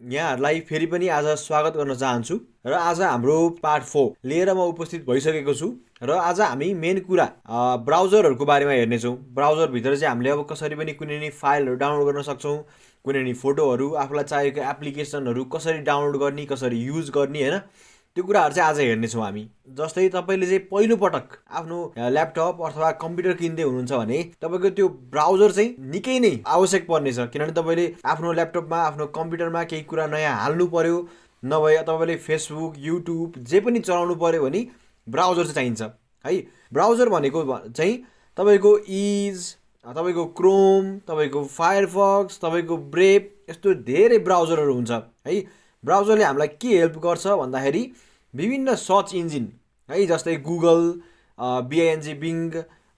यहाँहरूलाई फेरि पनि आज स्वागत गर्न चाहन्छु र आज हाम्रो पार्ट 4 लिएर म उपस्थित भइसकेको छु र आज हामी मेन कुरा ब्राउजरहरूको बारेमा हेर्नेछौँ। ब्राउजरभित्र चाहिँ हामीले अब कसरी पनि कुनै नि फाइलहरू डाउनलोड गर्न सक्छौँ, कुनै नि फोटोहरू, आफूलाई चाहिएको एप्लिकेसनहरू कसरी डाउनलोड गर्ने, कसरी युज गर्ने, होइन, त्यो कुराहरू चाहिँ आज हेर्नेछौँ हामी। जस्तै तपाईँले चाहिँ पहिलोपटक आफ्नो ल्यापटप अथवा कम्प्युटर किन्दै हुनुहुन्छ भने तपाईँको त्यो ब्राउजर चाहिँ निकै नै आवश्यक पर्नेछ, किनभने तपाईँले आफ्नो ल्यापटपमा आफ्नो कम्प्युटरमा केही कुरा नयाँ हाल्नु पर्यो, नभए तपाईँले फेसबुक युट्युब जे पनि चलाउनु पर्यो भने ब्राउजर चाहिँ चाहिन्छ है। ब्राउजर भनेको चाहिँ तपाईँको इज, तपाईँको क्रोम, तपाईँको फायरफक्स, तपाईँको ब्रेभ, यस्तो धेरै ब्राउजरहरू हुन्छ है। ब्राउजरले हामीलाई के हेल्प गर्छ भन्दाखेरि विभिन्न सर्च इन्जिन है, जस्तै गुगल, बिआइएनजी, बिङ,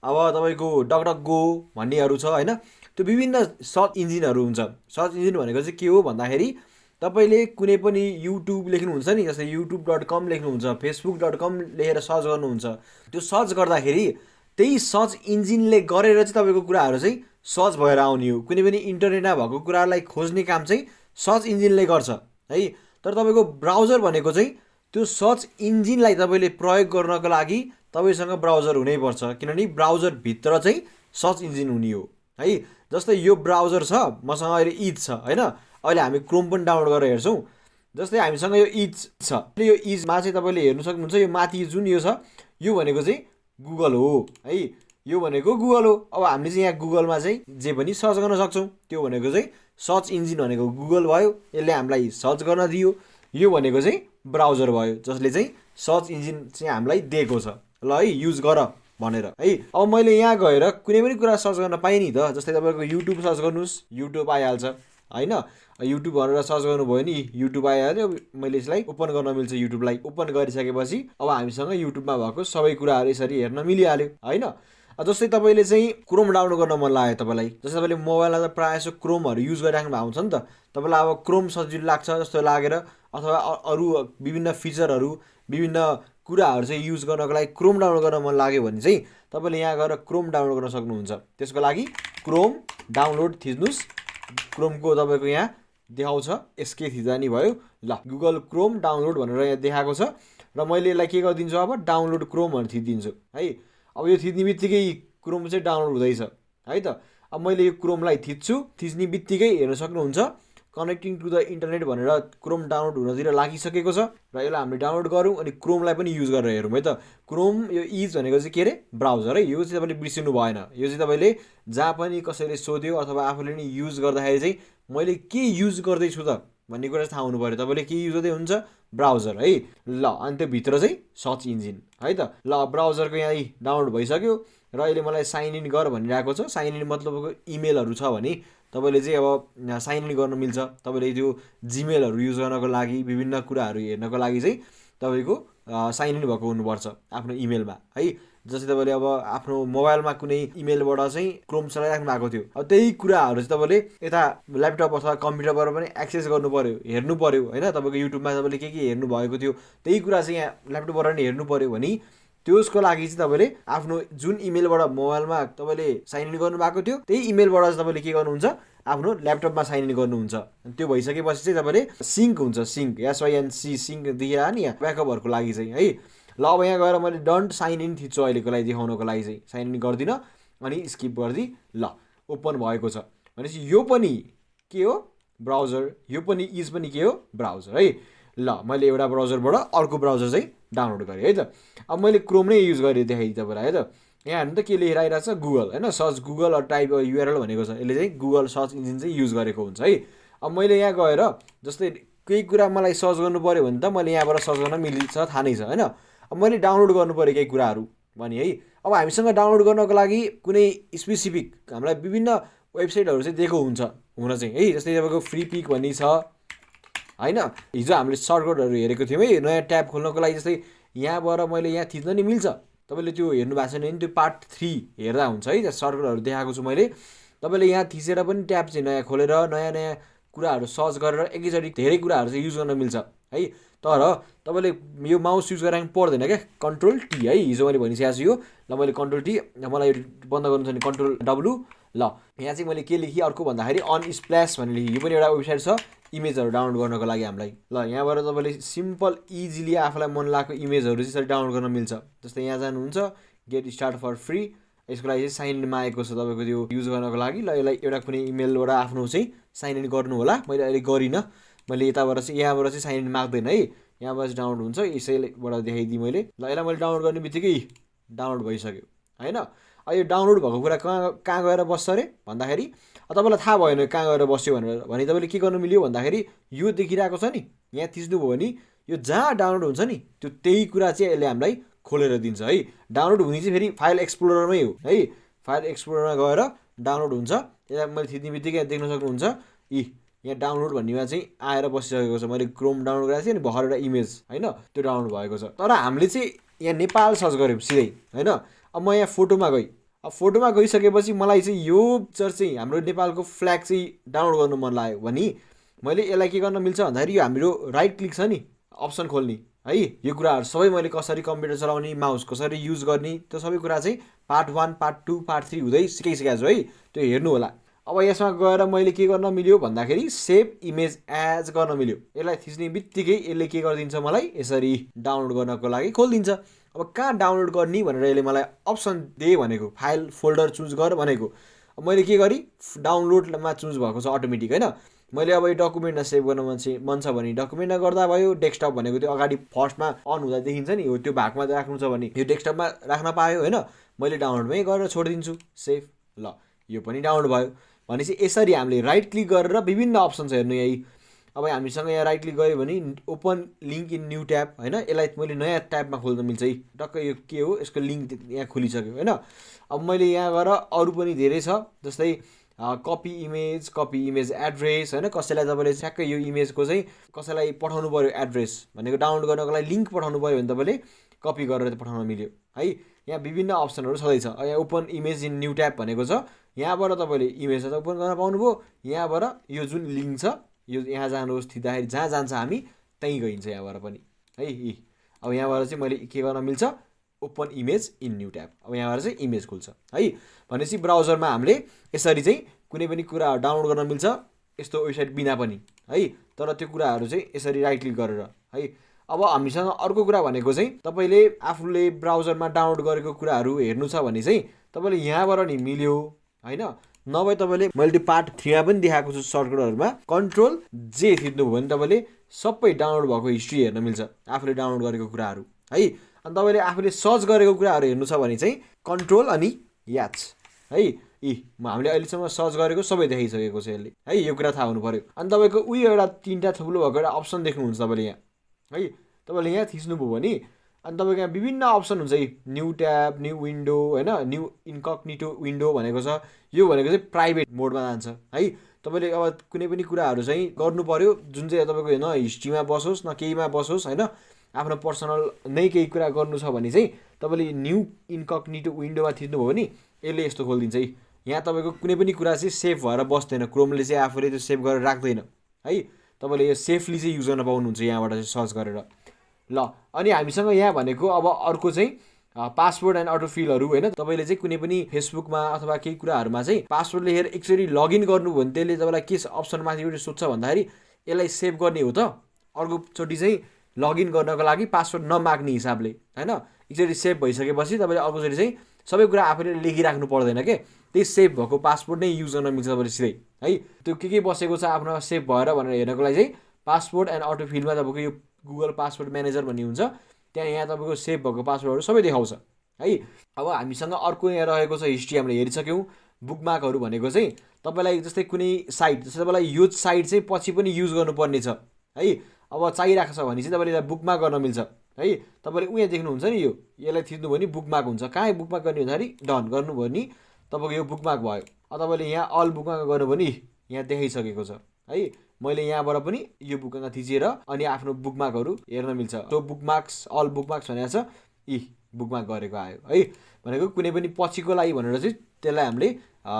अब तपाईँको डकडकगो भन्नेहरू छ होइन। त्यो विभिन्न सर्च इन्जिनहरू हुन्छ। सर्च इन्जिन भनेको चाहिँ के हो भन्दाखेरि तपाईँले कुनै पनि युट्युब लेख्नुहुन्छ नि, जस्तै youtube.com लेख्नुहुन्छ, facebook.com लेखेर सर्च गर्नुहुन्छ, त्यो सर्च गर्दाखेरि त्यही सर्च इन्जिनले गरेर चाहिँ तपाईँको कुराहरू चाहिँ सर्च भएर आउने हो। कुनै पनि इन्टरनेटमा भएको कुरालाई खोज्ने काम चाहिँ सर्च इन्जिनले गर्छ है। तर तपाईँको ब्राउजर भनेको चाहिँ त्यो सर्च इन्जिनलाई तपाईँले प्रयोग गर्नको लागि तपाईँसँग ब्राउजर हुनैपर्छ, किनभने ब्राउजरभित्र चाहिँ सर्च इन्जिन हुने हो है। जस्तै यो ब्राउजर छ, मसँग अहिले इज छ होइन। अहिले हामी क्रोम पनि डाउनलोड गरेर हेर्छौँ। जस्तै हामीसँग यो इज छ, यो इजमा चाहिँ तपाईँले हेर्नु सक्नुहुन्छ, यो माथि जुन यो छ यो भनेको चाहिँ गुगल हो है। यो भनेको गुगल हो। अब हामीले चाहिँ यहाँ गुगलमा चाहिँ जे पनि सर्च गर्न सक्छौँ। त्यो भनेको चाहिँ सर्च इन्जिन भनेको गुगल भयो, यसले हामीलाई सर्च गर्न दियो। यो भनेको चाहिँ ब्राउजर भयो, जसले चाहिँ सर्च इन्जिन चाहिँ हामीलाई दिएको छ, ल है, युज गर भनेर है। अब मैले यहाँ गएर कुनै पनि कुरा सर्च गर्न पाएँ नि त। जस्तै तपाईँको युट्युब सर्च गर्नुहोस्, युट्युब आइहाल्छ होइन। युट्युब भनेर सर्च गर्नुभयो नि, युट्युब आइहाल्यो। मैले यसलाई ओपन गर्न मिल्छ। युट्युबलाई ओपन गरिसकेपछि अब हामीसँग युट्युबमा भएको सबै कुराहरू यसरी हेर्न मिलिहाल्यो होइन। जस्तै तपाईँले चाहिँ क्रोम डाउनलोड गर्न मन लाग्यो तपाईँलाई, जस्तै तपाईँले मोबाइलमा त प्रायः जस्तो क्रोमहरू युज गरिराख्नु भएको हुन्छ नि त। तपाईँलाई अब क्रोम सजिलो लाग्छ जस्तो लागेर, अथवा अरू विभिन्न फिचरहरू, विभिन्न कुराहरू चाहिँ युज गर्नको लागि क्रोम डाउनलोड गर्न मन लाग्यो भने चाहिँ तपाईँले यहाँ गएर क्रोम डाउनलोड गर्न सक्नुहुन्छ। त्यसको लागि क्रोम डाउनलोड थिच्नुहोस्। क्रोमको तपाईँको यहाँ देखाउँछ, एसके थिच्दा नि भयो। ल, गुगल क्रोम डाउनलोड भनेर यहाँ देखाएको छ र मैले यसलाई के गरिदिन्छु, अब डाउनलोड क्रोम भनेर थिचिदिन्छु है। अब यो थिच्ने बित्तिकै क्रोम चाहिँ डाउनलोड हुँदैछ है त। अब मैले यो क्रोमलाई थिच्ने बित्तिकै हेर्न सक्नुहुन्छ कनेक्टिङ टु द इन्टरनेट भनेर क्रोम डाउनलोड हुनतिर लागिसकेको छ र यसलाई हामीले डाउनलोड गरौँ अनि क्रोमलाई पनि युज गरेर हेरौँ है त। क्रोम यो इज भनेको चाहिँ के अरे, ब्राउजर है। यो चाहिँ तपाईँले बिर्सिनु भएन। यो चाहिँ तपाईँले जहाँ पनि कसैले सोध्यो अथवा आफूले नि युज गर्दाखेरि चाहिँ मैले के युज गर्दैछु त भन्ने कुरा चाहिँ थाहा हुनु पऱ्यो। तपाईँले के युज गर्दै हुन्छ, ब्राउजर है। ल, अनि त्यो भित्र चाहिँ सर्च इन्जिन है त। ल, ब्राउजरको यहाँ डाउनलोड भइसक्यो र अहिले मलाई साइन इन गर भनिरहेको छ। साइन इन मतलब इमेलहरू छ भने तपाईँले चाहिँ अब साइन इन गर्नु मिल्छ। तपाईँले त्यो जिमेलहरू युज गर्नको लागि, विभिन्न कुराहरू हेर्नको लागि चाहिँ तपाईँको साइन इन भएको हुनुपर्छ आफ्नो इमेलमा है। जस्तै तपाईँले अब आफ्नो मोबाइलमा कुनै इमेलबाट चाहिँ क्रोम चलाइराख्नु भएको थियो, अब त्यही कुराहरू चाहिँ तपाईँले यता ल्यापटप अथवा कम्प्युटरबाट पनि एक्सेस गर्नु पऱ्यो, हेर्नु पऱ्यो होइन। तपाईँको युट्युबमा तपाईँले के हेर्नु भएको थियो त्यही कुरा चाहिँ यहाँ ल्यापटपबाट नि हेर्नु पऱ्यो भने त्यसको लागि चाहिँ तपाईँले आफ्नो जुन इमेलबाट मोबाइलमा तपाईँले साइन इन गर्नुभएको थियो त्यही इमेलबाट चाहिँ तपाईँले के गर्नुहुन्छ, आफ्नो ल्यापटपमा साइन इन गर्नुहुन्छ। त्यो भइसकेपछि चाहिँ तपाईँले सिङ्क हुन्छ, सिङ्क, एसवाइएनसी, सिङ्क दिएर नि यहाँ ब्याकअपहरूको लागि चाहिँ है। ल, अब यहाँ गएर मैले डन्ट साइन इन थिच्छु अहिलेको लागि, देखाउनको लागि चाहिँ साइन इन गर्दिनँ अनि स्किप गरिदिएँ। ल, ओपन भएको छ भनेपछि यो पनि के हो, ब्राउजर। यो पनि इज पनि के हो, ब्राउजर है। ल, मैले एउटा ब्राउजरबाट अर्को ब्राउजर चाहिँ डाउनलोड गरेँ है त। अब मैले क्रोम नै युज गरेँ देखाएँ तपाईँलाई है त। यहाँ हेर्नु त के लेखेर आइरहेको छ, गुगल होइन। सर्च गुगल टाइप युआरएल भनेको छ, यसले चाहिँ गुगल सर्च इन्जिन चाहिँ युज गरेको हुन्छ है। अब मैले यहाँ गएर जस्तै केही कुरा मलाई सर्च गर्नु पऱ्यो भने त मैले यहाँबाट सर्च गर्न मिल्छ, थाहा नै छ होइन। अब मैले डाउनलोड गर्नु पऱ्यो केही कुराहरू भने है। अब हामीसँग डाउनलोड गर्नको लागि कुनै स्पेसिफिक हामीलाई विभिन्न वेबसाइटहरू चाहिँ दिएको हुन्छ हुन चाहिँ है। जस्तै तपाईँको फ्री पिक भन्ने छ होइन। हिजो हामीले सर्टकटहरू हेरेको थियौँ है, नयाँ ट्याब खोल्नको लागि। जस्तै यहाँबाट मैले यहाँ थिच्न नि मिल्छ, तपाईँले त्यो हेर्नु भएको छैन भने त्यो पार्ट 3 हेर्दा हुन्छ है। सर्टकटहरू देखाएको छु मैले। तपाईँले यहाँ थिचेर पनि ट्याब चाहिँ नयाँ खोलेर नयाँ नयाँ कुराहरू सर्च गरेर एकैचोटि धेरै कुराहरू चाहिँ युज गर्न मिल्छ है। तर तपाईँले यो माउस युज गरेर पर्दैन क्या, कन्ट्रोल टी है। हिजो मैले भनिसकेको छु यो। ल, मैले कन्ट्रोल टी, मलाई बन्द गर्नु छ भने कन्ट्रोल डब्लु, ल यहाँ चाहिँ मैले के लेखेँ अर्को भन्दाखेरि अनस्प्ल्यास भनेर लेखेँ। यो पनि एउटा वेबसाइट छ इमेजहरू डाउनलोड गर्नको लागि हामीलाई। ल यहाँबाट तपाईँले सिम्पल इजिली आफूलाई मन लागेको इमेजहरू चाहिँ यसरी डाउनलोड गर्न मिल्छ। जस्तै यहाँ जानुहुन्छ गेट स्टार्ट फर फ्री, यसको लागि चाहिँ साइन इन मागेको छ तपाईँको त्यो युज गर्नको लागि। ल यसलाई एउटा कुनै इमेलबाट आफ्नो चाहिँ साइन इन गर्नु होला। मैले अहिले गरिनँ, मैले यताबाट चाहिँ यहाँबाट चाहिँ साइन इन माग्दैन है, यहाँबाट चाहिँ डाउनलोड हुन्छ। यसैबाट देखाइदिएँ मैले। ल यसलाई मैले डाउनलोड गर्ने बित्तिकै डाउनलोड भइसक्यो होइन। यो डाउनलोड भएको कुरा कहाँ गएर बस्छ अरे भन्दाखेरि तपाईँलाई थाहा भएन कहाँ गएर बस्यो भनेर भने तपाईँले के गर्नु मिल्यो भन्दाखेरि यो देखिरहेको छ नि यहाँ थिच्नुभयो भने यो जहाँ डाउनलोड हुन्छ नि त्यो त्यही कुरा चाहिँ यसले हामीलाई खोलेर दिन्छ है। डाउनलोड हुने चाहिँ फेरि फाइल एक्सप्लोररमै हो है। फाइल एक्सप्लोररमा गएर डाउनलोड हुन्छ। यसलाई मैले थिच्ने बित्तिकै देख्न सक्नुहुन्छ यहाँ डाउनलोड भन्नेमा चाहिँ आएर बसिसकेको छ। मैले क्रोम डाउनलोड गरेको थिएँ अनि भर्खर एउटा इमेज होइन त्यो डाउनलोड भएको छ। तर हामीले चाहिँ यहाँ नेपाल सर्च गऱ्यौँ सिधै होइन। अब म यहाँ फोटोमा गएँ। अब फोटोमा गइसकेपछि मलाई चाहिँ यो पिक्चर चाहिँ हाम्रो नेपालको फ्ल्याग चाहिँ डाउनलोड गर्नु मन लाग्यो भने मैले यसलाई के गर्न मिल्छ भन्दाखेरि यो हाम्रो राइट क्लिक छ नि अप्सन खोल्ने है। यो कुराहरू सबै मैले कसरी कम्प्युटर चलाउने, माउस कसरी युज गर्ने, त्यो सबै कुरा चाहिँ पार्ट 1 पार्ट 2 पार्ट 3 हुँदै सिकाइसकेको छु है। त्यो हेर्नु होला। अब यसमा गएर मैले के गर्न मिल्यो भन्दाखेरि सेभ इमेज एज गर्न मिल्यो। यसलाई थिच्ने बित्तिकै यसले के गरिदिन्छ मलाई यसरी डाउनलोड गर्नको लागि खोलिदिन्छ। अब कहाँ डाउनलोड गर्ने भनेर यसले मलाई अप्सन दे भनेको, फाइल फोल्डर चुज गर भनेको। अब मैले के गरेँ डाउनलोडमा चुज भएको छ अटोमेटिक होइन। मैले अब यो डकुमेन्टमा सेभ गर्न मन छ भने डकुमेन्टमा गर्दा भयो। डेस्कटप भनेको त्यो अगाडि फर्स्टमा अन हुँदा देखिन्छ नि हो त्यो भागमा राख्नु छ भने यो डेस्कटपमा राख्न पायो होइन। मैले डाउनलोडमै गरेर छोडिदिन्छु सेभ। ल यो पनि डाउनलोड भयो भनेपछि यसरी हामीले राइट क्लिक गरेर विभिन्न अप्सन छ हेर्नु यही। अब हामीसँग यहाँ राइट क्लिक गऱ्यो भने open link in new tab होइन। यसलाई मैले नयाँ ट्याबमा खोल्न मिल्छ है। टक्कै यो के हो यसको लिङ्क यहाँ खोलिसक्यो होइन। अब मैले यहाँ गएर अरू पनि धेरै छ जस्तै कपी इमेज एड्रेस होइन। कसैलाई तपाईँले ठ्याक्कै यो इमेजको चाहिँ कसैलाई पठाउनु पऱ्यो एड्रेस भनेको डाउनलोड गर्नको लागि लिङ्क पठाउनु पऱ्यो भने तपाईँले कपी गरेर पठाउन मिल्यो है। यहाँ विभिन्न अप्सनहरू छँदैछ। यहाँ open image in new tab भनेको छ। यहाँबाट तपाईँले इमेज ओपन गर्न पाउनुभयो। यहाँबाट यो जुन लिङ्क छ यो यहाँ जानुहोस् थिच्दाखेरि जहाँ जान्छ हामी त्यहीँ गइन्छ यहाँबाट पनि है। अब यहाँबाट चाहिँ मैले के गर्न मिल्छ open image in new tab. अब यहाँबाट चाहिँ इमेज खुल्छ है। भनेपछि ब्राउजरमा हामीले यसरी चाहिँ कुनै पनि कुरा डाउनलोड गर्न मिल्छ यस्तो वेबसाइट बिना पनि है। तर त्यो कुराहरू चाहिँ यसरी राइट क्लिक गरेर है। अब हामीसँग अर्को कुरा भनेको चाहिँ तपाईँले आफूले ब्राउजरमा डाउनलोड गरेको कुराहरू हेर्नु छ भने चाहिँ तपाईँले यहाँबाट नि मिल्यो होइन। नभए तपाईँले मैले त्यो पार्ट 3मा पनि देखाएको छु सर्टकटहरूमा कन्ट्रोल जे थिच्नुभयो भने तपाईँले सबै डाउनलोड भएको हिस्ट्री हेर्न मिल्छ आफूले डाउनलोड गरेको कुराहरू है। अनि तपाईँले आफूले सर्च गरेको कुराहरू हेर्नु छ भने चाहिँ कन्ट्रोल अनि याच है। हामीले अहिलेसम्म सर्च गरेको सबै देखाइसकेको छ यसले है। यो कुरा थाहा हुनु पऱ्यो। अनि तपाईँको उयो एउटा 3टा थुप्रो भएको एउटा अप्सन देख्नुहुन्छ तपाईँले यहाँ है। तपाईँले यहाँ थिच्नुभयो भने अनि तपाईँको यहाँ विभिन्न अप्सन हुन्छ है। न्यू ट्याब, न्यू विन्डो होइन, न्यू इन्कग्निटो विन्डो भनेको छ। यो भनेको चाहिँ प्राइभेट मोडमा जान्छ है। तपाईँले अब कुनै पनि कुराहरू चाहिँ गर्नु पऱ्यो जुन चाहिँ तपाईँको न हिस्ट्रीमा बसोस् न केहीमा बसोस् होइन। आफ्नो पर्सनल नै केही कुरा गर्नु छ भने चाहिँ तपाईँले न्यू इन्कग्निटो विन्डोमा थिच्नुभयो भने यसले यस्तो खोलिदिन्छ है। यहाँ तपाईँको कुनै पनि कुरा चाहिँ सेभ भएर बस्दैन। क्रोमले चाहिँ आफूले त्यो सेभ गरेर राख्दैन है। तपाईँले यो सेफली चाहिँ युज गर्न पाउनुहुन्छ यहाँबाट चाहिँ सर्च गरेर। ल अनि हामीसँग यहाँ भनेको अब अर्को चाहिँ पासवर्ड एन्ड अटोफिलहरू होइन। तपाईँले चाहिँ कुनै पनि फेसबुकमा अथवा केही कुराहरूमा चाहिँ पासवर्ड लेखेर एकचोटि लगइन गर्नु भने त्यसले तपाईँलाई के अप्सन माथिबाट सोध्छ भन्दाखेरि यसलाई सेभ गर्ने हो त अर्कोचोटि चाहिँ लगइन गर्नको लागि पासवर्ड नमाग्ने हिसाबले होइन। एकचोटि सेभ भइसकेपछि तपाईँले अर्कोचोटि चाहिँ सबै कुरा आफूले लेखिराख्नु पर्दैन के। त्यही सेभ भएको पासवर्ड नै युज गर्न मिल्छ तपाईँले सिधै है। त्यो के बसेको छ आफ्नो सेभ भएर भनेर हेर्नको लागि चाहिँ पासवर्ड एन्ड अटोफिलमा तपाईँको यो गुगल पासवर्ड म्यानेजर भन्ने हुन्छ। त्यहाँ यहाँ तपाईँको सेभ भएको पासवर्डहरू सबै देखाउँछ है। अब हामीसँग अर्को यहाँ रहेको छ हिस्ट्री हामीले हेरिसक्यौँ। बुकमार्कहरू भनेको चाहिँ तपाईँलाई जस्तै कुनै साइट जस्तै तपाईँलाई यो साइट चाहिँ पछि पनि युज गर्नुपर्ने छ है। अब चाहिरहेको छ भने चाहिँ तपाईँले यसलाई बुकमार्क गर्न मिल्छ है। तपाईँले उहाँ देख्नुहुन्छ नि यसलाई थिच्नुभयो भने बुकमार्क हुन्छ। कहाँ बुकमार्क गर्ने भन्दाखेरि डन गर्नुभयो भने तपाईँको यो बुकमार्क भयो। अब तपाईँले यहाँ अल बुकमार्क गर्नुभयो भने यहाँ देखाइसकेको छ है। मैले यहाँबाट पनि यो बुकमा थिचेर अनि आफ्नो बुकमार्कहरू हेर्न मिल्छ। त्यो बुकमार्क्स अल बुकमार्क्स भनेको छ बुकमार्क गरेको आयो है। भनेको कुनै पनि पछिको लागि भनेर चाहिँ त्यसलाई हामीले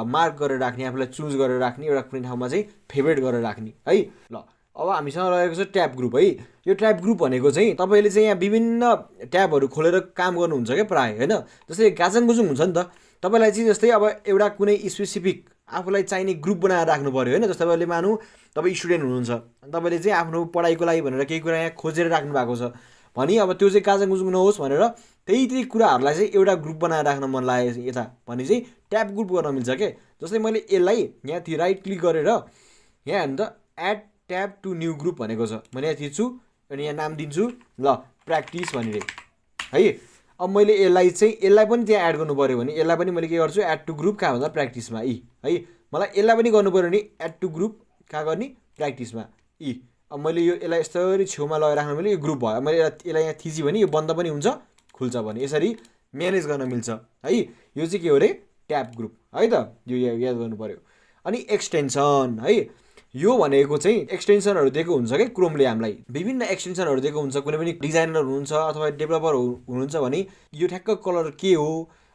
मार्क गरेर राख्ने आफूलाई चुज गरेर राख्ने एउटा कुनै ठाउँमा चाहिँ फेभरेट गरेर राख्ने है। ल अब हामीसँग रहेको छ ट्याब ग्रुप है। यो ट्याब ग्रुप भनेको चाहिँ तपाईँले चाहिँ यहाँ विभिन्न ट्याबहरू खोलेर काम गर्नुहुन्छ क्या प्रायः होइन। जस्तै गाजाङ गुजुङ हुन्छ नि त तपाईँलाई चाहिँ जस्तै अब एउटा कुनै स्पेसिफिक आफूलाई चाहिने ग्रुप बनाएर राख्नु पऱ्यो होइन। जस्तै तपाईँले मानौँ तपाईँ स्टुडेन्ट हुनुहुन्छ, तपाईँले चाहिँ आफ्नो पढाइको लागि भनेर केही कुरा यहाँ खोजेर राख्नु भएको छ भने अब त्यो चाहिँ काजाङकुजुङ नहोस् भनेर त्यही कुराहरूलाई चाहिँ एउटा ग्रुप बनाएर राख्न मन लाग्यो यता भने चाहिँ ट्याब ग्रुप गर्न मिल्छ के। जस्तै मैले यसलाई यहाँ राइट क्लिक गरेर यहाँ हेर्नु त add tab to new group भनेको छ, मैले यहाँ थिच्छु अनि यहाँ नाम दिन्छु ल प्र्याक्टिस भनेर है। अब मैले यसलाई पनि त्यहाँ एड गर्नु पऱ्यो भने यसलाई पनि मैले के गर्छु एड टु ग्रुप कहाँ भन्दा प्र्याक्टिसमा है। मलाई यसलाई पनि गर्नु पऱ्यो भने एड टु ग्रुप कहाँ गर्ने प्र्याक्टिसमा अब मैले यसलाई यस्तरी छेउमा लगाएर राख्नु मैले यो ग्रुप भयो। मैले यसलाई यहाँ थिचेँ भने यो बन्द पनि हुन्छ खुल्छ भने यसरी म्यानेज गर्न मिल्छ है। यो चाहिँ के हो अरे ट्याब ग्रुप है त, यो याद गर्नु पऱ्यो। अनि एक्सटेन्सन है, यो भनेको चाहिँ एक्सटेन्सनहरू दिएको हुन्छ कि क्रोमले हामीलाई विभिन्न एक्सटेन्सनहरू दिएको हुन्छ। कुनै पनि डिजाइनर हुनुहुन्छ अथवा डेभलपर हुनुहुन्छ भने यो ठ्याक्क कलर के हो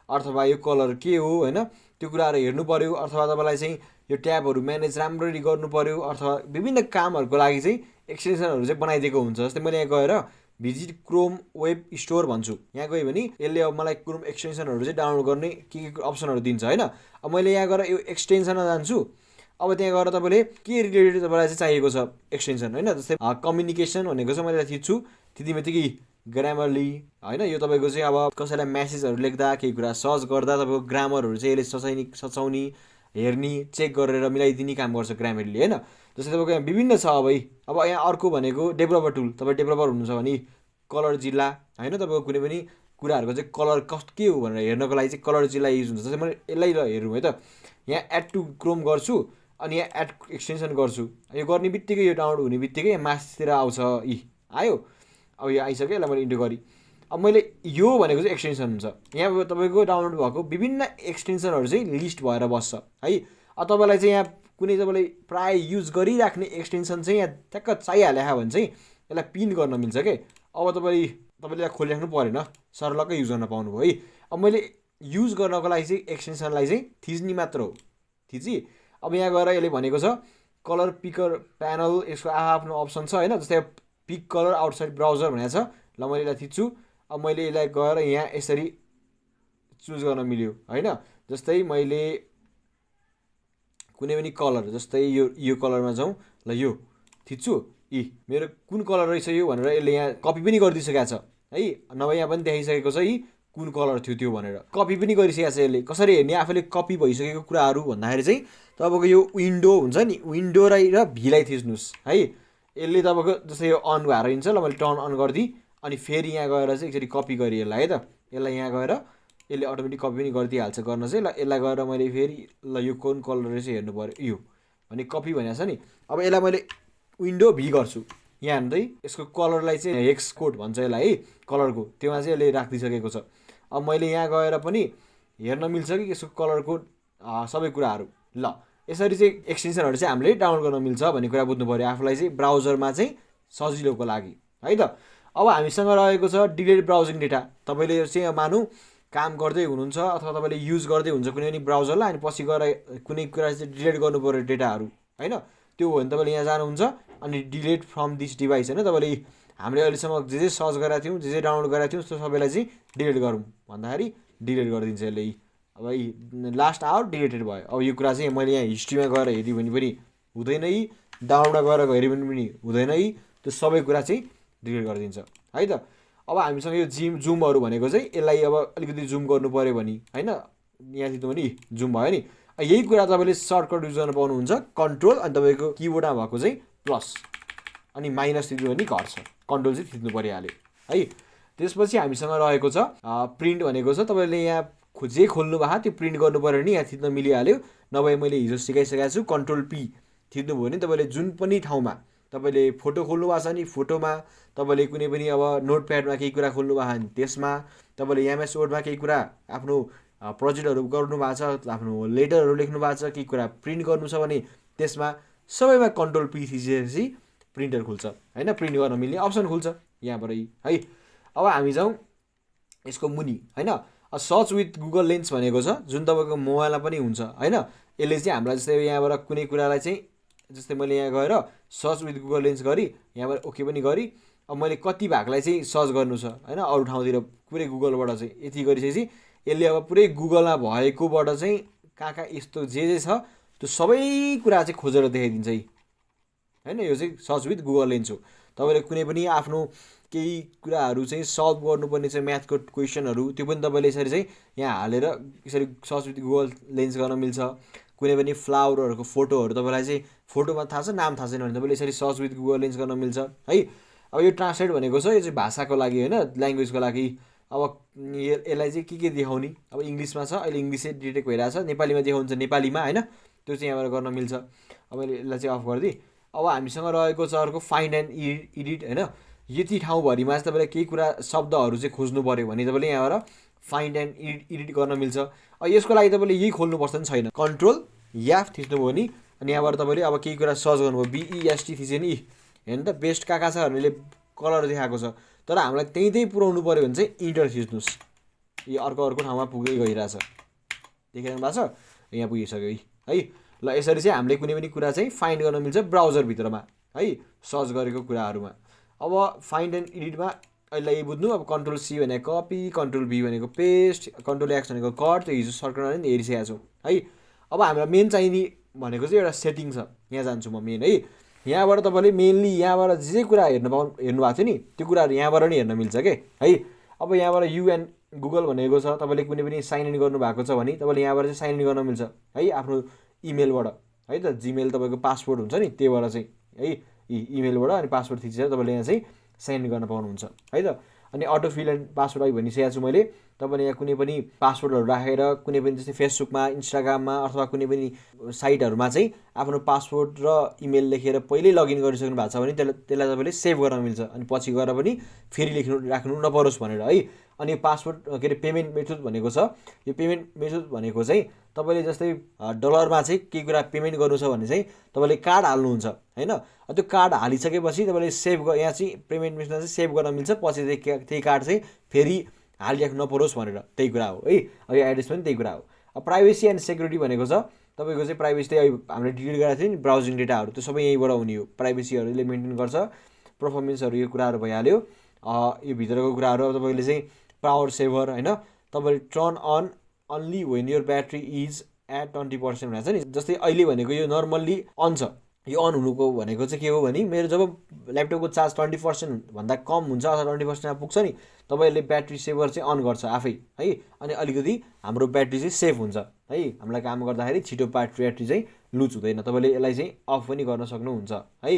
अथवा यो कलर के हो होइन त्यो कुराहरू हेर्नु पऱ्यो। अथवा तपाईँलाई चाहिँ यो ट्याबहरू म्यानेज राम्ररी गर्नु पऱ्यो अथवा विभिन्न कामहरूको लागि चाहिँ एक्सटेन्सनहरू चाहिँ बनाइदिएको हुन्छ। जस्तै मैले यहाँ गएर भिजिट क्रोम वेब स्टोर भन्छु, यहाँ गयो भने यसले अब मलाई क्रोम एक्सटेन्सनहरू चाहिँ डाउनलोड गर्ने के अप्सनहरू दिन्छ होइन। अब मैले यहाँ गएर यो एक्सटेन्सनमा जान्छु, अब त्यहाँ गएर तपाईँले के रिलेटेड तपाईँलाई चाहिँ चाहिएको छ एक्सटेन्सन होइन। जस्तै कम्युनिकेसन भनेको चाहिँ मैले थिच्छु त्यति बित्तिकै ग्रामरली होइन। यो तपाईँको चाहिँ अब कसैलाई म्यासेजहरू लेख्दा केही कुरा सर्च गर्दा तपाईँको ग्रामरहरू चाहिँ यसले सचाउने हेर्ने चेक गरेर मिलाइदिने काम गर्छ ग्रामरली होइन। जस्तै तपाईँको यहाँ विभिन्न छ अब यहाँ अर्को भनेको डेभलपर टुल, तपाईँ डेभलपर हुनुहुन्छ भने कलर जिल्ला होइन तपाईँको कुनै पनि कुराहरूको चाहिँ कलर के हो भनेर हेर्नको लागि चाहिँ कलर जिल्ला युज हुन्छ। जस्तै मैले यसलाई हेरौँ है त, यहाँ एड टु क्रोम गर्छु अनि यहाँ एड एक्सटेन्सन गर्छु, यो गर्ने बित्तिकै यो डाउनलोड हुने बित्तिकै यहाँ मासतिर आउँछ आयो। अब यो आइसक्यो, यसलाई मैले इन्टर गरेँ। अब मैले यो भनेको चाहिँ एक्सटेन्सन हुन्छ, यहाँ तपाईँको डाउनलोड भएको विभिन्न एक्सटेन्सनहरू चाहिँ लिस्ट भएर बस्छ है। अब तपाईँलाई चाहिँ यहाँ कुनै तपाईँले प्रायः युज गरिराख्ने एक्सटेन्सन चाहिँ यहाँ ठ्याक्क चाहिहाल्यो भने चाहिँ यसलाई पिन गर्न मिल्छ के। अब तपाईँले यहाँ खोलिराख्नु परेन, सरलक्कै युज गर्न पाउनुभयो है। अब मैले युज गर्नको लागि चाहिँ एक्सटेन्सनलाई चाहिँ थिच्ने मात्र हो, थिची। अब यहाँ गएर यसले भनेको छ कलर पिकर प्यानल, यसको आफ्नो अप्सन छ होइन। जस्तै पिक कलर आउटसाइड ब्राउजर भनेको छ, ल मैले यसलाई थिच्छु। अब मैले यसलाई गएर यहाँ यसरी चुज गर्न मिल्यो होइन। जस्तै मैले कुनै पनि कलर जस्तै यो कलरमा जाउँ, ल यो थिच्छु मेरो कुन कलर रहेछ यो भनेर यसले यहाँ कपी पनि गरिदिइसकेको छ है। नभए यहाँ पनि देखाइसकेको छ कुन कलर थियो त्यो भनेर कपी पनि गरिसकेको छ यसले। कसरी हेर्ने आफूले कपी भइसकेको कुराहरू भन्दाखेरि चाहिँ तपाईँको यो विन्डो हुन्छ नि, विन्डो र भीलाई थिच्नुहोस् है। यसले तपाईँको जस्तै यो अन भएर हिँड्छ, ल मैले टर्न अन गरिदिएँ अनि फेरि यहाँ गएर चाहिँ एकचोटि कपी गरेँ यसलाई है त। यसलाई यहाँ गएर यसले अटोमेटिक कपी पनि गरिदिइहाल्छ गर्न चाहिँ। ल यसलाई गएर मैले फेरि ल यो कुन कलर रहेछ हेर्नु पऱ्यो यो भने कपी भनेको छ नि। अब यसलाई मैले विन्डो भी गर्छु, यहाँ हेर्दै यसको कलरलाई चाहिँ हेक्स कोड भन्छ यसलाई है, कलरको त्योमा चाहिँ यसले राखिदिइसकेको छ। अब मैले यहाँ गएर पनि हेर्न मिल्छ कि यसको कलरको सबै कुराहरू। ल यसरी चाहिँ एक्सटेन्सनहरू चाहिँ हामीले डाउनलोड गर्न मिल्छ भन्ने कुरा बुझ्नु पऱ्यो आफूलाई चाहिँ ब्राउजरमा चाहिँ सजिलोको लागि है त। अब हामीसँग रहेको छ डिलिट ब्राउजिङ डेटा। तपाईँले चाहिँ मानौँ काम गर्दै हुनुहुन्छ अथवा तपाईँले युज गर्दै हुन्छ कुनै पनि ब्राउजरलाई अनि पछि गएर कुनै कुरा चाहिँ डिलिट गर्नु पऱ्यो डेटाहरू होइन। त्यो हो भने तपाईँले यहाँ जानुहुन्छ अनि डिलिट फ्रम दिस डिभाइस होइन। तपाईँले हामीले अहिलेसम्म जे सर्च गरेका थियौँ जे डाउनलोड गरेका थियौँ त्यो सबैलाई चाहिँ डिलिट गरौँ भन्दाखेरि डिलिट गरिदिन्छ यसले। अब लास्ट आवर डिलिटेड भयो। अब यो कुरा चाहिँ मैले यहाँ हिस्ट्रीमा गएर हेऱ्यो भने पनि हुँदैन, डाउनलोडमा गएर हेऱ्यो भने पनि हुँदैन, त्यो सबै कुरा चाहिँ डिलिट गरिदिन्छ है त। अब हामीसँग यो जुमहरू भनेको चाहिँ यसलाई अब अलिकति जुम गर्नु पऱ्यो भने होइन, यहाँ थिच्नु भने जुम भयो नि। यही कुरा तपाईँले सर्टकट युज गर्न पाउनुहुन्छ, कन्ट्रोल अनि तपाईँको किबोर्डमा भएको चाहिँ प्लस अनि माइनस थिच्नु भने घट्छ, कन्ट्रोल चाहिँ थिच्नु परिहाल्यो है। त्यसपछि हामीसँग रहेको छ प्रिन्ट भनेको छ। तपाईँले यहाँ जे खोल्नु भएको त्यो प्रिन्ट गर्नु पऱ्यो भने यहाँ थिच्न मिलिहाल्यो। नभए मैले हिजो सिकाइसकेको छु कन्ट्रोल पी थिच्नुभयो भने तपाईँले जुन पनि ठाउँमा तपाईँले फोटो खोल्नु भएको छ नि फोटोमा, तपाईँले कुनै पनि अब नोटप्याडमा केही कुरा खोल्नु भएको छ भने त्यसमा, तपाईँले एमएस वर्डमा केही कुरा आफ्नो प्रोजेक्टहरू गर्नु भएको छ, आफ्नो लेटरहरू लेख्नु भएको छ, केही कुरा प्रिन्ट गर्नु छ भने त्यसमा सबैमा कन्ट्रोल पी थिचेपछि प्रिन्टर खुल्छ होइन, प्रिन्ट गर्न मिल्ने अप्सन खुल्छ यहाँबाट है। अब हामी जाउँ यसको मुनि होइन, सर्च विथ गुगल लेन्स भनेको छ जुन तपाईँको मोबाइलमा पनि हुन्छ होइन। यसले चाहिँ हामीलाई जस्तै यहाँबाट कुनै कुरालाई चाहिँ जस्तै मैले यहाँ गएर सर्च विथ गुगल लेन्स गरेँ, यहाँबाट ओके पनि गरेँ। अब मैले कति भागलाई चाहिँ सर्च गर्नु छ होइन अरू ठाउँतिर पुरै गुगलबाट चाहिँ यति गरिसकेपछि यसले अब पुरै गुगलमा भएकोबाट चाहिँ कहाँ कहाँ यस्तो जे छ त्यो सबै कुरा चाहिँ खोजेर देखाइदिन्छ है होइन। यो चाहिँ सर्च विथ गुगल लेन्स हो। तपाईँले कुनै पनि आफ्नो केही कुराहरू चाहिँ सल्भ गर्नुपर्ने चाहिँ म्याथको क्वेसनहरू त्यो पनि तपाईँले यसरी चाहिँ यहाँ हालेर यसरी सर्च विथ गुगल लेन्स गर्न मिल्छ। कुनै पनि फ्लावरहरूको फोटोहरू तपाईँलाई चाहिँ फोटोमा थाहा छ नाम थाहा छैन भने तपाईँले यसरी सर्च विथ गुगल लेन्स गर्न मिल्छ है। अब यो ट्रान्सलेट भनेको छ यो चाहिँ भाषाको लागि होइन, ल्याङ्ग्वेजको लागि। अब यसलाई चाहिँ के देखाउने, अब इङ्ग्लिसमा छ अहिले इङ्ग्लिसै डिटेक्ट भइरहेछ, नेपालीमा देखाउँछ नेपालीमा होइन, त्यो चाहिँ यहाँबाट गर्न मिल्छ। अब मैले यसलाई चाहिँ अफ गरिदिएँ। अब हामीसँग रहेको छ अर्को फाइन्ड एन्ड एडिट होइन। यति ठाउँभरिमा चाहिँ तपाईँले केही कुरा शब्दहरू चाहिँ खोज्नु पऱ्यो भने तपाईँले यहाँबाट फाइन्ड एन्ड एडिट गर्न मिल्छ। अब यसको लागि तपाईँले यही खोल्नुपर्छ नि छैन, कन्ट्रोल याफ थिच्नुभयो भने अनि यहाँबाट तपाईँले अब केही कुरा सर्च गर्नुभयो BEST थिच्यो नि हेर्नु त बेस्ट कहाँ छ भनेर कलर देखाएको छ, तर हामीलाई त्यहीँ पुऱ्याउनु पऱ्यो भने चाहिँ इन्टर थिच्नुहोस्। यो अर्को ठाउँमा पुगै गइरहेछ, देखिरहनु भएको छ, यहाँ पुगिसक्यो है। ल यसरी चाहिँ हामीले कुनै पनि कुरा चाहिँ फाइन्ड गर्न मिल्छ ब्राउजरभित्रमा है, सर्च गरेको कुराहरूमा। अब फाइन्ड एन्ड एडिटमा अहिले यही बुझ्नु। अब कन्ट्रोल C भनेको कपी, कन्ट्रोल V भनेको पेस्ट, कन्ट्रोल X भनेको कट, त्यो हिजो सर्कलमा नि हेरिसकेको छौँ है। अब हामीलाई मेन चाहिने भनेको चाहिँ एउटा सेटिङ छ, यहाँ जान्छु म मेन है। यहाँबाट तपाईँले मेनली यहाँबाट जे कुरा हेर्नु भएको थियो नि त्यो कुराहरू यहाँबाट नि हेर्न मिल्छ के है। अब यहाँबाट UN गुगल भनेको छ, तपाईँले कुनै पनि साइन इन गर्नुभएको छ भने तपाईँले यहाँबाट चाहिँ साइन इन गर्न मिल्छ है, आफ्नो इमेलबाट है त। जिमेल तपाईँको पासवर्ड हुन्छ नि त्यहीबाट चाहिँ है, इमेलबाट अनि पासवर्ड थिचेर तपाईँले यहाँ चाहिँ साइन इन गर्न पाउनुहुन्छ है त। अनि अटो फिल एन्ड पासवर्ड अघि भनिसकेको छु मैले। तपाईँले यहाँ कुनै पनि पासवर्डहरू राखेर कुनै पनि जस्तै फेसबुकमा, इन्स्टाग्राममा अथवा कुनै पनि साइटहरूमा चाहिँ आफ्नो पासवर्ड र इमेल लेखेर पहिल्यै लगइन गरिसक्नु भएको छ भने त्यसलाई तपाईँले सेभ गर्न मिल्छ अनि पछि गएर पनि फेरि राख्नु नपरोस् भनेर है। अनि पासवर्ड के अरे पेमेन्ट मेथड भनेको छ, यो पेमेन्ट मेथड भनेको चाहिँ तपाईँले जस्तै डलरमा चाहिँ केही कुरा पेमेन्ट गर्नु छ भने चाहिँ तपाईँले कार्ड हाल्नुहुन्छ होइन। त्यो कार्ड हालिसकेपछि तपाईँले सेभ यहाँ चाहिँ पेमेन्ट मेथडमा चाहिँ सेभ गर्न मिल्छ, पछि चाहिँ त्यही कार्ड चाहिँ फेरि हालिराख्नु नपरोस् भनेर, त्यही कुरा हो है। अब यो एड्रेस पनि त्यही कुरा हो। अब प्राइभेसी एन्ड सेक्युरिटी भनेको छ तपाईँको चाहिँ प्राइभेसी चाहिँ हामीले डिलिट गरेको थियो नि ब्राउजिङ डेटाहरू, त्यो सबै यहीँबाट हुने हो। प्राइभेसीहरूले मेन्टेन गर्छ, पर्फर्मेन्सहरू यो कुराहरू भइहाल्यो। यो भित्रको कुराहरू अब तपाईँले चाहिँ पावर सेभर होइन, तपाईँले turn on only when your battery is at 20% भनेको छ नि। जस्तै अहिले भनेको यो नर्मल्ली अन छ, यो अन हुनुको भनेको चाहिँ के हो भने मेरो जब ल्यापटपको चार्ज 20% भन्दा कम हुन्छ अथवा 20%मा पुग्छ नि तपाईँले ब्याट्री सेभर चाहिँ अन गर्छ आफै है। अनि अलिकति हाम्रो ब्याट्री चाहिँ सेफ हुन्छ है, हामीलाई काम गर्दाखेरि छिटो ब्याट्री चाहिँ लुज हुँदैन। तपाईँले यसलाई चाहिँ अफ पनि गर्न सक्नुहुन्छ है।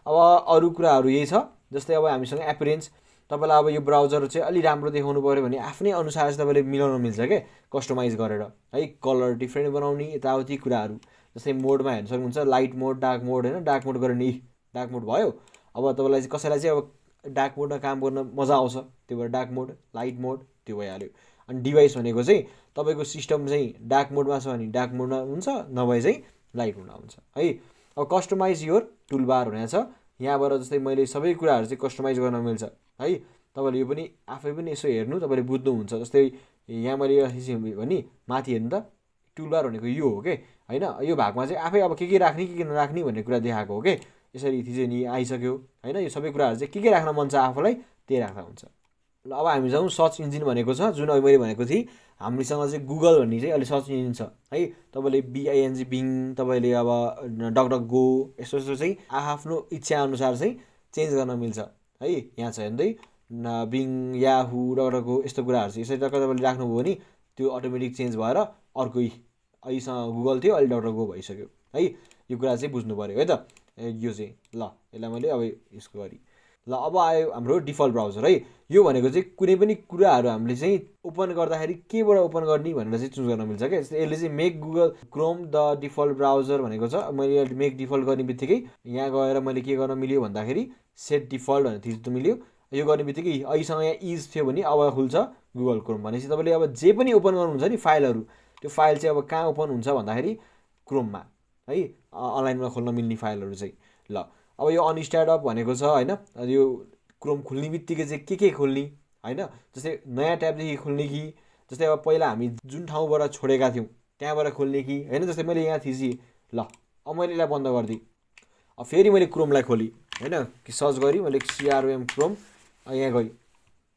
अब अरू कुराहरू यही छ, जस्तै अब हामीसँग एपिरेन्स, तपाईँलाई अब यो ब्राउजर चाहिँ अलि राम्रो देखाउनु पऱ्यो भने आफ्नै अनुसार चाहिँ तपाईँले मिलाउन मिल्छ क्या, कस्टमाइज गरेर है, कलर डिफ्रेन्ट बनाउने यताउति कुराहरू। जस्तै मोडमा हेर्न सक्नुहुन्छ, लाइट मोड, डार्क मोड होइन। डार्क मोड गरेर नि डार्क मोड भयो। अब तपाईँलाई चाहिँ कसैलाई चाहिँ अब डार्क मोडमा काम गर्न मजा आउँछ, त्यो भएर डार्क मोड, लाइट मोड त्यो भइहाल्यो। अनि डिभाइस भनेको चाहिँ तपाईँको सिस्टम चाहिँ डार्क मोडमा छ भने डार्क मोडमा हुन्छ, नभए चाहिँ लाइट मोडमा हुन्छ है। अब कस्टमाइज योर टुल बार भनेको छ, यहाँबाट जस्तै मैले सबै कुराहरू चाहिँ कस्टमाइज गर्न मिल्छ है। तपाईँले यो पनि आफै पनि यसो हेर्नु, तपाईँले बुझ्नुहुन्छ। जस्तै यहाँ मैले भने माथि हेर्नु त टुलबार भनेको यो हो कि होइन, यो भागमा चाहिँ आफै अब के राख्ने के नराख्ने भन्ने कुरा देखाएको हो कि। यसरी थिचेँ नि आइसक्यो होइन, यो सबै कुराहरू चाहिँ के राख्न मन छ आफूलाई त्यही राख्दा हुन्छ। ल अब हामी जाउँ सर्च इन्जिन भनेको छ, जुन अहिले मैले भनेको थिएँ हामीसँग चाहिँ गुगल भन्ने चाहिँ अहिले सर्च इन्जिन छ है। तपाईँले BING बिङ, तपाईँले अब DuckDuckGo यस्तो चाहिँ आफ्नो इच्छा अनुसार चाहिँ चेन्ज गर्न मिल्छ है। यहाँ छ हेर्दै बिङ, याहु, DuckDuckGo यस्तो कुराहरू चाहिँ यसरी टक्क तपाईँले राख्नुभयो भने त्यो अटोमेटिक चेन्ज भएर अर्कै, अहिलेसँग गुगल थियो अहिले DuckDuckGo भइसक्यो है। यो कुरा चाहिँ बुझ्नु पऱ्यो है त। यो चाहिँ ल यसलाई मैले अब यसको गरेँ। ल अब आयो हाम्रो डिफल्ट ब्राउजर है। यो भनेको चाहिँ कुनै पनि कुराहरू हामीले चाहिँ ओपन गर्दाखेरि केबाट ओपन गर्ने भनेर चाहिँ चुज गर्न मिल्छ क्या। जस्तै यसले चाहिँ make Google Chrome the default browser भनेको छ। मैले मेक डिफल्ट गर्ने बित्तिकै यहाँ गएर मैले के गर्न मिल्यो भन्दाखेरि सेट डिफल्ट भनेर थिच्नु मिल्यो। यो गर्ने बित्तिकै अहिलेसँग यहाँ इज थियो भने अब खुल्छ गुगल क्रोम। भनेपछि तपाईँले अब जे पनि ओपन गर्नुहुन्छ नि फाइलहरू, त्यो फाइल चाहिँ अब कहाँ ओपन हुन्छ भन्दाखेरि क्रोममा है, अनलाइनमा खोल्न मिल्ने फाइलहरू चाहिँ। ल अब यो अनस्टार्ट अप भनेको छ होइन, यो क्रोम खुल्ने बित्तिकै चाहिँ के खोल्ने होइन, जस्तै नयाँ ट्याबदेखि खोल्ने कि जस्तै अब पहिला हामी जुन ठाउँबाट छोडेका थियौँ त्यहाँबाट खोल्ने कि होइन। जस्तै मैले यहाँ थिचेँ, ल अब मैले यसलाई बन्द गरिदिएँ, अब फेरि मैले क्रोमलाई खोलेँ होइन, कि सर्च गरेँ मैले CROM क्रोम, यहाँ गएँ,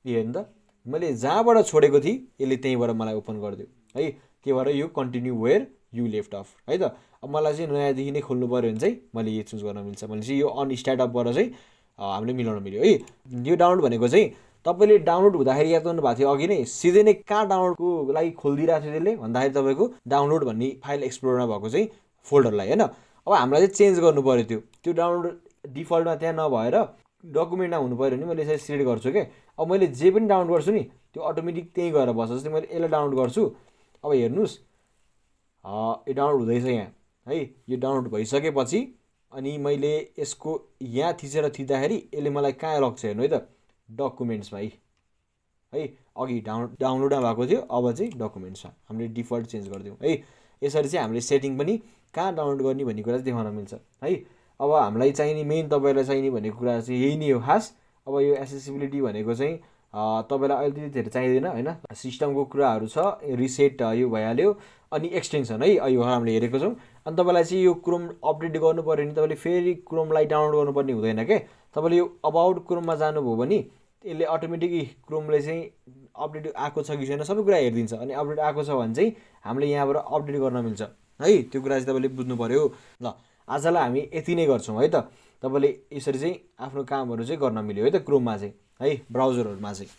यो हेर्नु त मैले जहाँबाट छोडेको थिएँ यसले त्यहीँबाट मलाई ओपन गरिदियो है। के भएर यो continue where you left off है त। अब मलाई चाहिँ नयाँदेखि नै खोल्नु पऱ्यो भने चाहिँ मैले यो चुज गर्न मिल्छ। भने चाहिँ यो अन स्टार्टअपबाट चाहिँ हामीले मिलाउन मिल्यो है। यो डाउनलोड भनेको चाहिँ तपाईँले डाउनलोड हुँदाखेरि याद गर्नु भएको थियो अघि नै सिधै नै कहाँ डाउनलोडको लागि खोलिदिरहेको थियो त्यसले भन्दाखेरि तपाईँको डाउनलोड भन्ने फाइल एक्सप्लोरमा भएको चाहिँ फोल्डरलाई होइन। अब हामीलाई चाहिँ चेन्ज गर्नु पऱ्यो त्यो डाउनलोड डिफल्टमा त्यहाँ नभएर डकुमेन्टमा हुनु पऱ्यो भने मैले यसरी सिलेक्ट गर्छु क्या। अब मैले जे पनि डाउनलोड गर्छु नि त्यो अटोमेटिक त्यहीँ गएर बस्छ। जस्तै मैले यसलाई डाउनलोड गर्छु, अब हेर्नुहोस् यो डाउनलोड हुँदैछ यहाँ है। यो डाउनलोड भइसकेपछि अनि मैले यसको यहाँ थिचेर थिच्दाखेरि यसले मलाई कहाँ लग्छ हेर्नु है त, डकुमेन्ट्समा है। अघि डाउनलोडमा भएको थियो, अब चाहिँ डकुमेन्ट्समा हामीले डिफल्ट चेन्ज गरिदिउँ है। यसरी चाहिँ हामीले सेटिङ पनि कहाँ डाउनलोड गर्ने भन्ने कुरा चाहिँ देखाउन मिल्छ है। अब हामीलाई चाहिने मेन तपाईँलाई चाहिने भन्ने कुरा चाहिँ यही नै हो खास। अब यो एसेसिबिलिटी भनेको चाहिँ तपाईँलाई अहिले त्यति धेरै चाहिँदैन होइन। सिस्टमको कुराहरू छ, रिसेट यो भइहाल्यो, अनि एक्सटेन्सन है यो हामीले हेरेको छौँ। अनि तपाईँलाई चाहिँ यो क्रोम अपडेट गर्नु पऱ्यो भने तपाईँले फेरि क्रोमलाई डाउनलोड गर्नुपर्ने हुँदैन क्या। तपाईँले यो अबाउट क्रोममा जानुभयो भने यसले अटोमेटिकली क्रोमले चाहिँ अपडेट आएको छ कि छैन सबै कुरा हेरिदिन्छ। अनि अपडेट आएको छ भने चाहिँ हामीले यहाँबाट अपडेट गर्न मिल्छ है। त्यो कुरा चाहिँ तपाईँले बुझ्नु पऱ्यो। ल आजलाई हामी यति नै गर्छौँ है त। तपाईँले यसरी चाहिँ आफ्नो कामहरू चाहिँ गर्न मिल्यो है त क्रोममा चाहिँ है, ब्राउजरहरूमा चाहिँ।